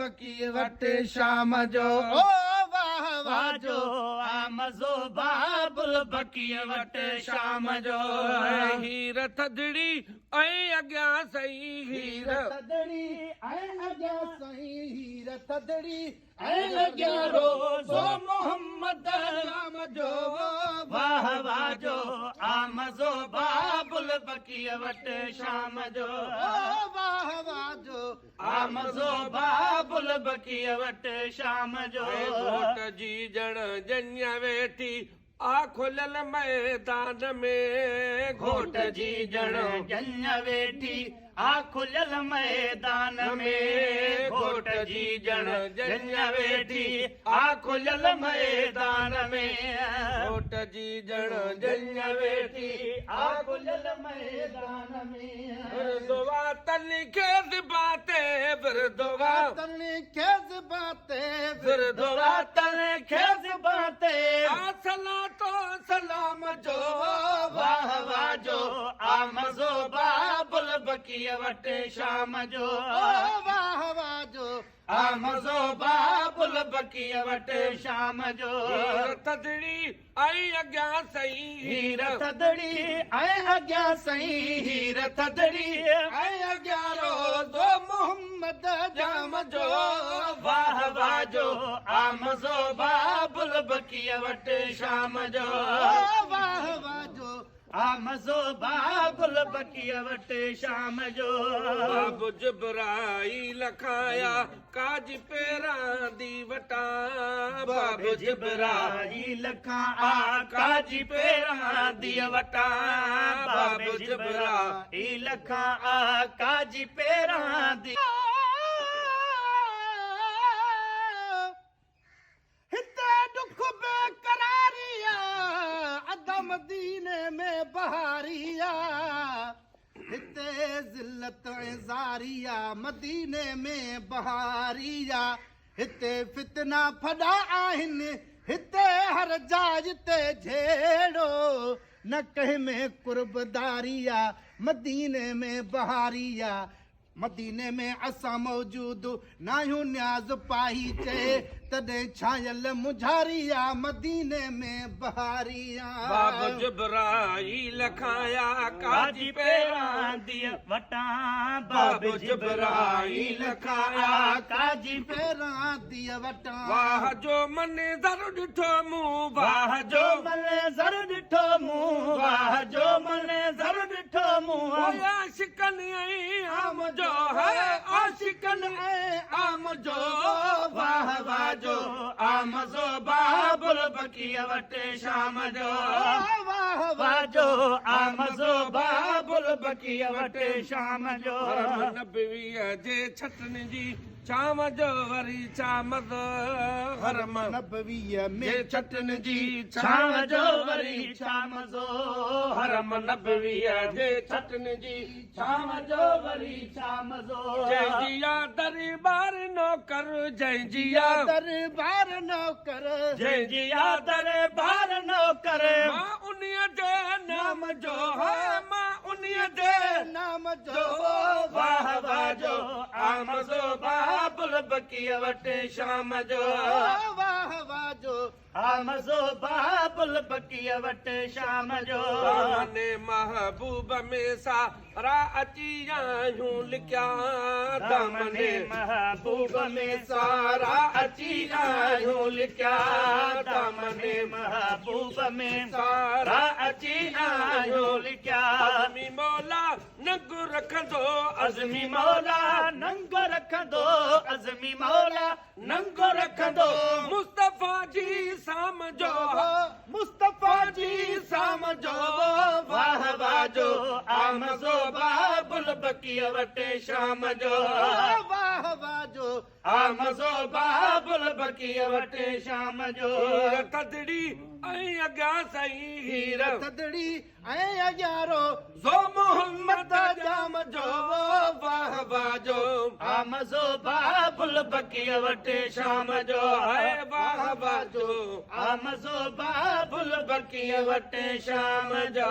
بقيع وٽ شام جو، او واهه واهه جو آ مزو باب البقيع وٽ شام جو. هير ٿڌڙي ۽ اڳيان سائين، هير ٿڌڙي ۽ اڳيان سائين، هير ٿڌڙي ۽ اڳيان روضو محمد جام جو، واهه واهه جو آ مزو باب البقيع وٽ شام جو، واهه واهه جو آ مزو باب البقيع وٽ شام جو. گهوٽ جي ڄڻ ڄڃ ويٺي آ کليل ميدان ۾، گهوٽ جي ڄڻ ڄڃ ويٺي آ کليل ميدان ۾، گهوٽ جي ڄڻ ڄڃ ويٺي آ کليل ميدان ۾، گهوٽ جي ڄڻ ڄڃ ويٺي آ کليل ميدان ۾. وردوا تن کي زبان تي، وردوا تن کي زبان تي، وردوا تن کي زبان تي آ صلاتو سلام جو، واهه واهه جو آ مزو باب البقيع وٽ شام جو، واهه واهه جو آ مزو باب البقيع وٽ شام جو. هير ٿڌڙي ۽ اڳيان سائين، هير ٿڌڙي ۽ اڳيان سائين، هير ٿڌڙي ۽ اڳيان روضو محمد جام جو، واهه واهه جو آ مزو باب البقيع وٽ شام جو، واهه واهه جو آ مزو باب البقيع وٽ شام جو. باب جبرائيل کايا ڪاج پيران the وٽان، باب جبرائيل کان آ ڪاج پيران the وٽان، باب جبرائيل کان آ ڪاج پيران the. هتي ڏک بيقراري آ، ادا مديني ۾ بهاري آ. هتي ذلت ۽ زاري آ، مديني ۾ بهاري آ. هتي فتنا ڦڏا آهن، هتي هر جاء تي جهيڙو، نه ڪنهن ۾ قربداري آ، مديني ۾ بهاري آ. مديني ۾ اسان موجود ناهيون نياز پاهي چئي، تڏهن ڇانيل مونجهاري آ، مديني ۾ بهاري آ. باب جبرائيل کان آقا جي پيران the وٽان، باب جبرائيل کان آقا جي پيران the وٽان. واهه جو منظر ڏٺو مون، واهه جو منظر ڏٺو مون، واهه جو منظر ڏٺو مون. اوء عاشقن ۽ عام جو هي، عاشقن ۽ عام جو، واهه واهه جو آ مزو باب البقيع وٽ شام جو، واهه واهه جو آ مزو باب البقيع وٽ شام جو. حرم نبويء جي ڇٽن جي ڇانو جو وري ڇا مزو، حرم نبويء جي ڇٽن جي ڇانو جو وري ڇا مزو، حرم نبويء جي ڇٽن جي ڇانو جو وري ڇا مزو. جنهن جي آ درٻار نوڪر، جنهن جي آ درٻار نوڪر، جنهن جي آ درٻار نوڪر. مان انهيء جي نام جو، ها مان انهيء جي نام جو، واهه واهه جو آ مزو باب البقيع وٽ شام جو، واهه واهه جو آ مزو باب البقيع وٽ شام جو. دامن محبوب ۾ سارا اچي آهيون لڪيا، دامن محبوب ۾ سارا اچي آهيون لڪيا، دامن محبوب ۾ سارا اچي آهيون لڪيا. عزمي مولا ننگ رکندو، عزمي مولا ننگ رکندو، عزمي مولا ننگ رکندو. مصطفيٰ جي سام جو، مصطفيٰ جي سام جو، واهه واهه جو آ مزو باب البقيع وٽ شام جو، واهه واهه جو آ مزو باب البقيع وٽ شام جو. هير ٿڌڙي ۽ اڳيان سائين، هير ٿڌڙي ۽ اڳيان روضو محمد جام جو، واهه واهه جو آ مزو باب البقيع وٽ شام جو، هاء واهه واهه جو آ مزو باب البقيع وٽ شام جو.